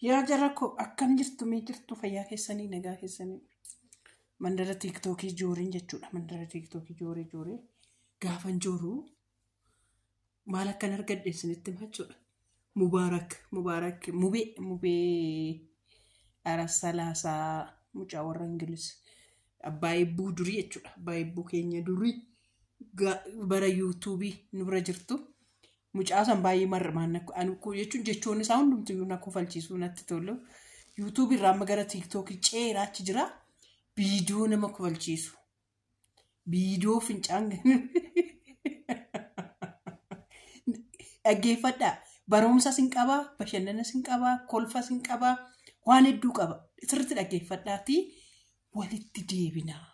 Yaa jara koo akkam jirtu mee jirtu fayyaa keessanii nagaa keessanii mandara tiiktookii jooriin jechuudha. Mandara tiiktookii joorii joorii gaafan jooruu maal akkan argadhe isinitti hima jechuudha. Mubaarak Mubaarak mubee mubee Arasalaasaa mucaa warra Ingilis abbaa eebbuu durii jechuudha. Abbaa eebbuu keenya durii bara yuutuubii nu bira jirtu. Mucaa san baay'ee marmaan jechuun jechoonni isaa hundumtiyyuu na kofalchiisuu natti tolu. Yuutuubii irraa amma gara tiiktookii ceeraa achi jira. Viidiyoo nama kofalchiisu. Viidiyoo fincaan dhaggeeffadhaa. Barumsa sin qabaa, bashannana sin qabaa, kolfa sin qabaa, waan hedduu qaba. Sirriitti dhaggeeffadhaatii walitti deebinaa.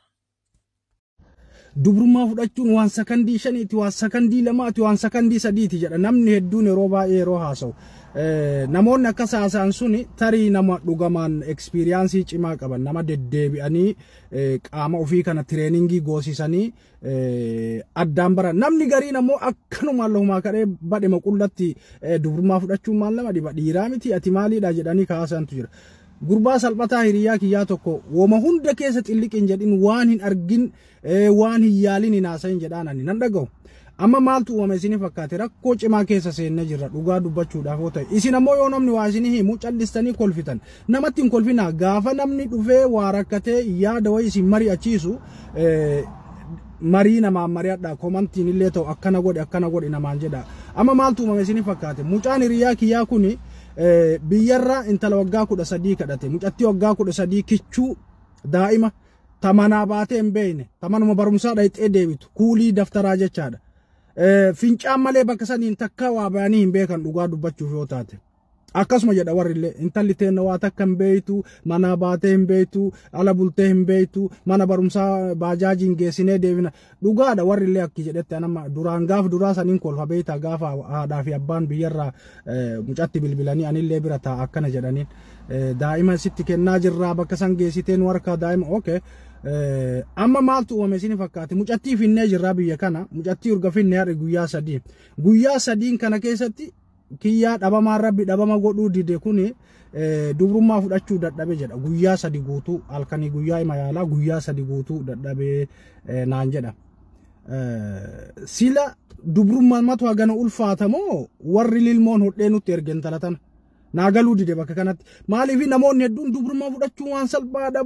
Dubrummaa fudhachuun waan sakandii 5ti, waan sakandii 2ti, waan sakandii 3ti jedha namni hedduun yeroo baay'ee yeroo haasa'u. Namoonni akkas haasa'an suni tarii nama dhugamaan ekspiriyaansii cimaa qaban, nama deddeebi'anii qaama ofii kana tireeningii goosisanii addaan baran. Namni gariin ammoo akkanumaan lafumaa kadhee badhema qullatti dubrummaa fudhachuun maal nama dhiba, dhiiraa miti ati maaliidha jedhanii kaasantu jira. Gurbaa salphataa hiriyaa kiyyaa tokko woma hunda keessa xilliqin jedhin, waan hin argin waan hin yaalin hin haasa'in jedhaan ani nan dhaga'u. Amma maaltu uumame isinii fakkaate? Rakkoo cimaa keessa seennee jirra dhugaa dubbachuudhaaf yoo ta'e. Isin ammoo yoo namni waa isinii himu callistanii kolfitan. Namatti hin kolfinaa. Gaafa namni dhufee waa rakkatee yaada wayii isin mari'achiisu marii namaan mari'adhaa, komantiin illee ta'u akkana godhi akkana godhi namaan jedha. Amma maaltu uumame isinii fakkaate? Mucaan hiriyaa kiyyaa kuni biyyarra intala waggaa 13 kadhate. Mucattii waggaa 13 kichuu daa'ima tamanaa baatee hin beekne, tamanuma barumsaa dhayxee deebitu, kuulii daftaraa jechaadha. Fincaan malee bakka saniin takka waa bayanii hin beekan dhugaa dubbachuuf yoo taate. Akkasuma jedha warri illee, intalli teenna waa takka hin beektu, manaa baatee hin beektu, ala bultee hin beektu, mana barumsaa baajaajiin geessinee deebina. Dhugaadha warri illee akki jedhetti anama duraan gaaf duraa saniin kolfa beektaa gaafa haadhaa fi abbaan biyyarraa mucatti bilbilanii anillee bira taa'a akkana jedhaniin. Daa'ima sitti kennaa jirraa bakka san geessitee nu harkaa daa'ima okay. Amma maaltu uumame isin fakkaate? Mucattii finnee jirraa biyya kana, mucattii urga finnee har'i guyyaa 3. Guyyaa 3 kana keessatti kiyyaa dhabamaan rabbi dhabama godhuu dide kuni dubrummaa fudhachuu dadhabe jedha. Guyyaa 3 guutuu halkanii guyyaa hima yaalaa guyyaa 3 guutuu dadhabee naan jedha. Sila dubrummaan matu hagana ulfaatamoo warri lilmoon hodhee nutti erge intala tana? Naa galuu dide bakka kanatti. Maaliif namoonni hedduun dubrummaa fudhachuu waan salphaadha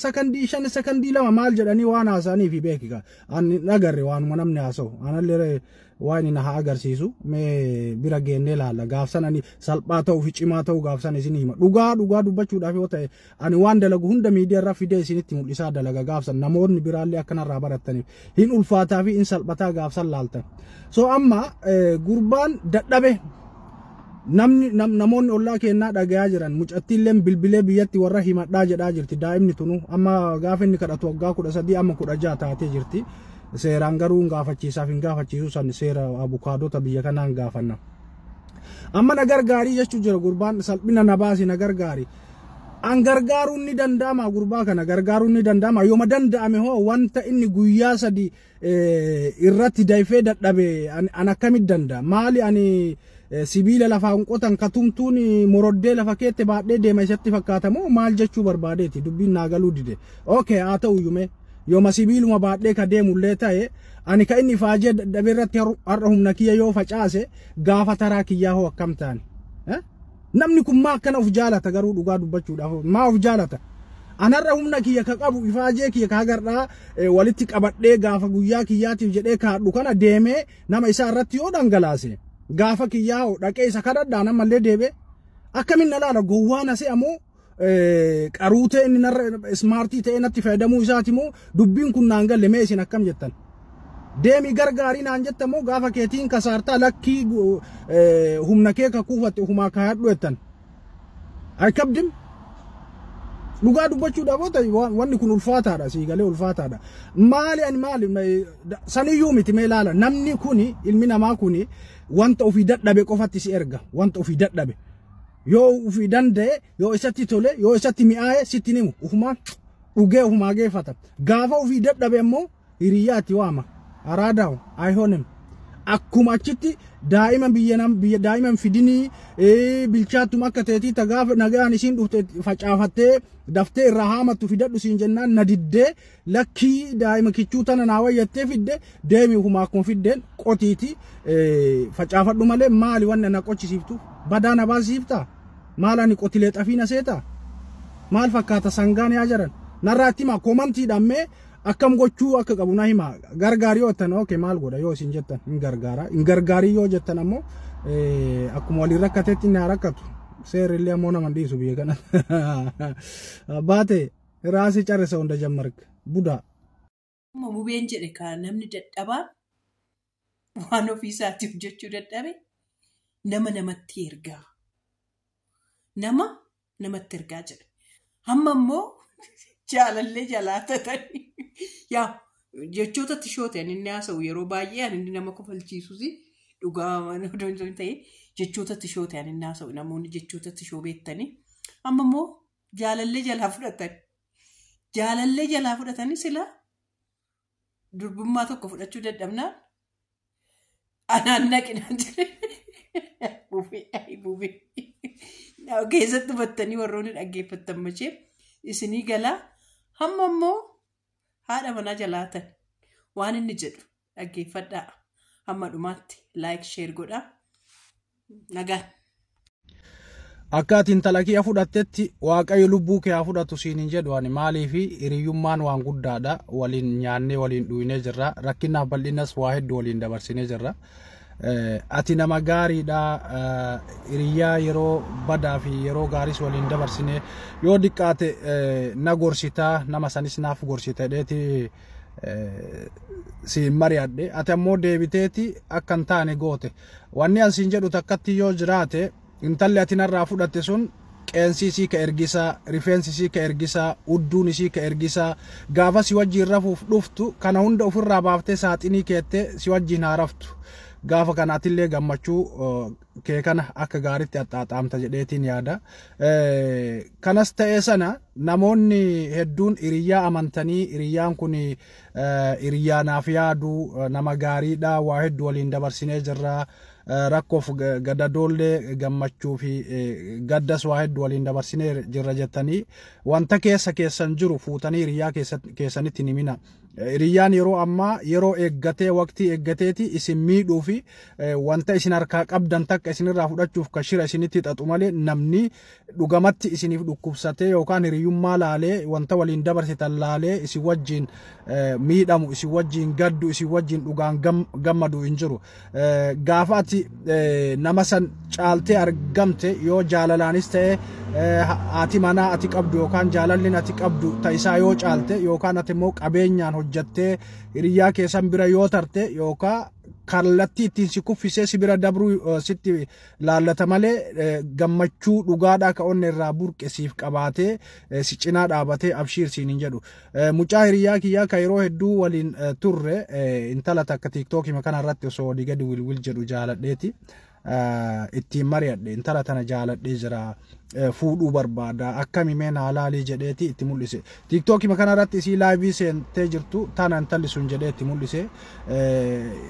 sakandii 5 sakandii 2 maal jedhanii waan haasa'anii fi beekika. Ani dhagarre waanuma namni haasa'u. Anallee waan inni haa agarsiisu mee bira geennee laalla. Gaafsan ani salphaa ta'uu fi cimaa ta'uu gaafsan isin hima. Dhugaa dhugaa dubbachuudhaaf yoo ta'e ani waan dalagu hunda miidiyaa irra fidee isinitti mul'isaa dalaga gaafsan namoonni biraallee akkanarraa barataniif hin ulfaataa fi hin salphataa gaafsan laaltan. So amma gurbaan dadhabe. Namni namoonni ollaa keenyaa dhagayaa jiran mucattiilleen bilbilee biyyatti warra himadhaa jedhaa jirti. Daa'imni tunu amma gaafa inni kadhatu waggaa 13 amma 16 taatee jirti. Seeraan garuu hin gaafachiisaaf hin gaafachiisu san seera abukaadota biyya kanaan gaafanna. Amma na gargaarii jechuu jira gurbaan, salphina na baasi na gargaari. An gargaaruun ni danda'ama gurbaa kana gargaaruun ni danda'ama. Yooma danda'ame hoo wanta inni guyyaa 3 irratti dayfee dadhabe an akkamitti danda'a? Maali ani sibiila lafaan qotan katumtuun moroddee lafa keette baadhee deema isatti fakkaatamoo maal jechuu barbaadeeti? Dubbiin naa galuu dide. Okay haa ta'u yume yooma sibiiluma baadhee ka deemullee ta'e ani ka inni faajee dadhabee irratti har'a humna kiyya yoo facaase gaafa taraa kiyyaa hoo akkam taane? Namni kun maa akkana of jaalata garuu dhugaa dubbachuudhaaf maa of jaalata? Anarra humna kiyya ka qabu ifaajee kiyya ka agarraa walitti qabadhee gaafa guyyaa kiyyaatiif jedhee kaadhu kana deemee nama isaa irratti yoo dhangalaase gaafa kiyyaa hoo dhaqee isa kadhadhaa namallee deebee akkamiin na laala gowwaan asee ammoo qaruutee inni narra ismaartii ta'ee natti fayyadamuu isaati moo dubbiin kun naan galle mee isin akkam jettan? Deemi gargaarii naan jetta moo gaafa keetiin kasaartaa lakkii humna kee ka kuufatte ofumaa kaayadhu jettan? Aikabdim? Dhugaa dubbachuudhaaf yoo ta'e wanni kun ulfaataadha, sii galee ulfaataadha. Maali ani maali saniyyuu miti mee ilaala namni kuni ilmi namaa kuni wanta ofii dadhabe qofatti si erga, wanta ofii dadhabe. Yoo ofii danda'e, yoo isatti tole, yoo isatti mi'aaye sitti himu ofumaan dhugee ofumaa geeffata. Gaafa ofii dadhabe immoo hiriyyaatti waama. Araadaawu ayhoonim. Akkuma achitti daa'ima biyya nam biyya daa'iman fidinii bilchaattuma akka teetii ta gaafa nagaan isiin dhufte facaafattee daftee irraa haamattu fidadhu siin jennaan na diddee, lakkii daa'ima kichuu tana naa wayyattee fidde. Deemi, ufuma akkuma fiddeen qotiiti facaafadhu malee maali wanni na qochisiiftu? Badaa na baasisiifta? Maal, ani qotilee xafii na seeta? Maal fakkaata sangaan yaa jaran? Narraa itti himaa, commentiidhaan mee akkam gochuu akka qabu na hima. Gargaarii yoo jettan, okay, maal godha yoo isin jettan hin gargaara. Hin gargaarii yoo jettan ammoo akkuma waliin rakkatetti inni haa rakkatu. Seerri illee ammoo nama hin dhiisu biyya kana. Baate raasii carrisa hunda jammarg budaa. Amma Mubeen jedhe ka namni dadhabaan waan ofii isaatii hojjechuu dadhabe nama namatti ergaa. Nama namatti ergaa jedhe. Hamma immoo jaalallee jalaa tatanii. Yaa jechoota tishoo ta'an inni haasa'u yeroo baay'ee ani inni nama kofalchiisus dhugaa odoo hin ta'in jechoota tishoo ta'an inni haasa'u, namoonni jechoota tishoo beektanii. Amma immoo jaalallee jalaa fudhatan. Jaalallee jalaa fudhatanii silaa durbummaa tokko fudhachuu dadhabnaan anaan naqinaan jedhe. Bufee, ay bufee. Keessatti hubattanii warroonni dhaggeeffattan machee isinii galaa. Hamma immoo haadha manaa jalaatan waan inni jedhu dhaggeeffadhaa. Hamma dhumaatti like, share godhaa. Nagaan. Akka ati intala kiyya fudhattetti Waaqayyo lubbuu kee haa fudhatu siin hin jedhu ani. Maaliifi, hiriyyummaan waan guddaadha. Waliin nyaannee waliin dhuynee jirra. Rakkinaaf bal'inas waa hedduu waliin dabarsinee jirra. Ati nama gaariidha. Hiriyyaa yeroo badaa fi yeroo gaariis waliin dabarsinee, yoo diqqaate na gorsitaa, nama sanis naaf gorsita jedheeti siin mari'adhe. Ati ammoo deebiteeti akka hin taane goote. Wanni an siin jedhu takkatti yoo jiraate, intalli ati narraa fudhatte sun qeensi isii ka ergisaa, rifeensi isii ka ergisaa, udduun isii ka ergisaa, gaafa si wajjiin rafuuf dhuftu kana hunda ofirraa baaftee saaxinii keettee si wajjiin haa raftu. Gaafa kana atillee gammachuu kee kana akka gaariitti axxaaxaamta jedheetiin yaada. Kanas ta'ee sana, namoonni hedduun hiriyyaa amantanii, hiriyyaan kun hiriyyaa naaf yaadu, nama gaariidha, waa hedduu waliin dabarsinee jirra. Rakkoof gadadoollee, gammachuu fi gaddas waa hedduu waliin dabarsinee jirra jettanii wanta keessa keessan jiru fuutanii hiriyyaa keessanitti hin himina. Hiriyyaan yeroo ammaa yeroo eeggatee, waqtii eeggateeti isin miidhuu fi wanta isin harkaa qabdan takka isinirraa fudhachuuf ka shira isinitti xaxu malee, namni dhugamatti isiniif dhukkubsatee yookaan hiriyyummaa laalee, wanta waliin dabarsitan laalee isin wajjin miidhamu, isin wajjin gaddu, isin wajjin dhugaan gammadu hin jiru. Gaafa ati nama san caaltee argamte, yoo jaalalaanis ta'e, haati manaa ati qabdu yookaan jaalalli ati qabdu ta isaa yoo caalte, yookaan ati immoo qabeenyaan hojjattee hiriyyaa keessan bira yoo tarte, yookaan kallattii ittiin si kuffisee si bira dabruu sitti laallata malee, gammachuu dhugaadhaa ka onne irraa burqe siif qabaatee si cinaa dhaabatee abshiir siin hin jedhu. Mucaa hiriyyaa kiyyaa ka yeroo hedduu waliin turre, intala takka TikTokii kana irratti osoo olii gadi wilwil jedhu jaaladheeti. Ittiin mari'adhe, intala tana jaaladhee jira, fuudhuu barbaada, akkami mee naa laalii jedheeti itti mul'ise. TikTokii kana irratti isii live seentee jirtu tana intalli sun jedhee itti mul'ise.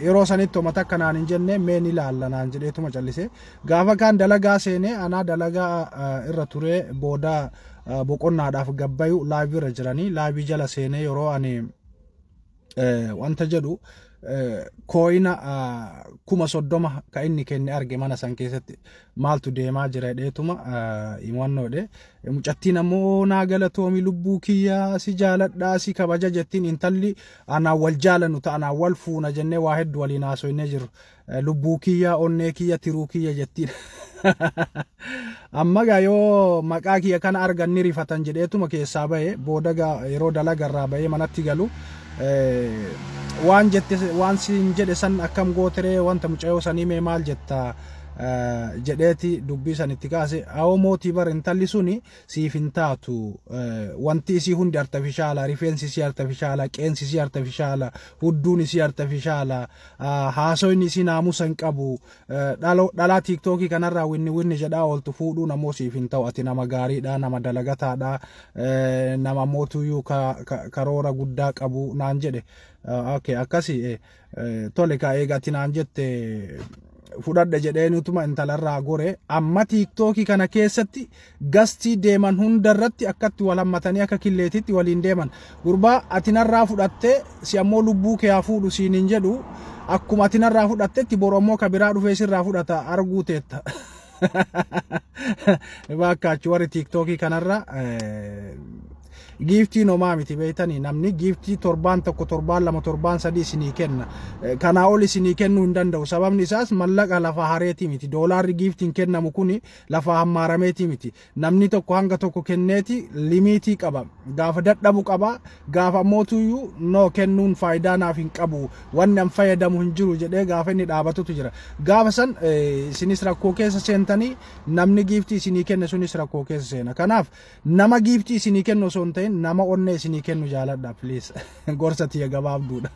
Yeroo sanitti homa takka naan hin jenne, mee ni laalla naan jedheetuma callise. Gaafa kaan dalagaa seenee, anaa dalagaa irra turee booda boqonnaadhaaf gabbayu, live irra jiranii live jala seenee yeroo ani wanta jedhu coin 30,000 ka inni kenne arge. Mana san keessatti maaltu deemaa jira jedheetuma himannoodhe. Mucattiin ammoo naa galatoomi, lubbuu kiyyaa, si jaaladhaa, si kabaja jettiin. Intalli anaan wal jaalannu ta'a, anaan wal fuuna jennee waa hedduu waliin haasofnee jiru. Lubbuu kiyya, onnee kiyya, tiruu kiyya jettiin. Amma gaa yoo maqaa kiyya kana argan ni rifatan jedheetuma keessaa bahe. Booda gaa yeroo dalagarraa bahee manatti galu, waan jette, waan siin jedhe san akkam gooteree, wanta mucayyoo sanii mee maal jetta? Jedheeti dubbii san itti kaase. Awoo mootii, bar intalli suni siif hin taatu, wanti isii hundi artificial, rifeensi isii artificial, qeensi isii artificial, hudduun isii artificial, haasoyni isii naamusa hin qabu. Dhalaa TikTokii kanarraa winni winni jedhaa ooltu fuudhuun ammoo siif hin ta'u. Ati nama gaariidha, nama dalagataadha, nama mootuyyuu karoora guddaa qabu naan jedhe. Okay, akkasii tole ka eegati naan jette fudhadhe jedheenituma intalarraa gore. Amma TikTokii kana keessatti gastii deeman hundarratti akkatti wal hammatanii akka killeetitti waliin deeman. Gurbaa, ati narraa fudhattee si ammoo lubbuu kee haa fuudhu siin hin jedhu. Akkuma ati narraa fudhattetti boru ammoo ka biraa dhufee sirraa fudhata, arguu teetta. Baakkaachuu warri TikTokii kanarra giftiin homaa miti beektanii. Namni giftii torbaan 1, torbaan 2, torbaan 3 isinii kenna, kanaa ol isinii kennuu hin danda'u. Sababni isaas mallaqa lafa hareetii miti. Doolaarri giftiin kennamu kuni lafa hammaarameetii miti. Namni tokko hanga tokko kenneeti limitii qaba. Gaafa dadhabu qaba, gaafa ammootuyyuu no kennuun faayidaa naaf hin qabu, wanni an fayyadamu hin jiru jedhee gaafa inni dhaabatutu jira. Gaafa san isinis rakkoo keessa seentanii, namni giftii isinii kenne sunis rakkoo keessa seena. Kanaaf nama giftii isinii kennu osoo hin ta'in nama onnee isinii kennu jaaladha, please. Gorsa tiyya gabaabduudha.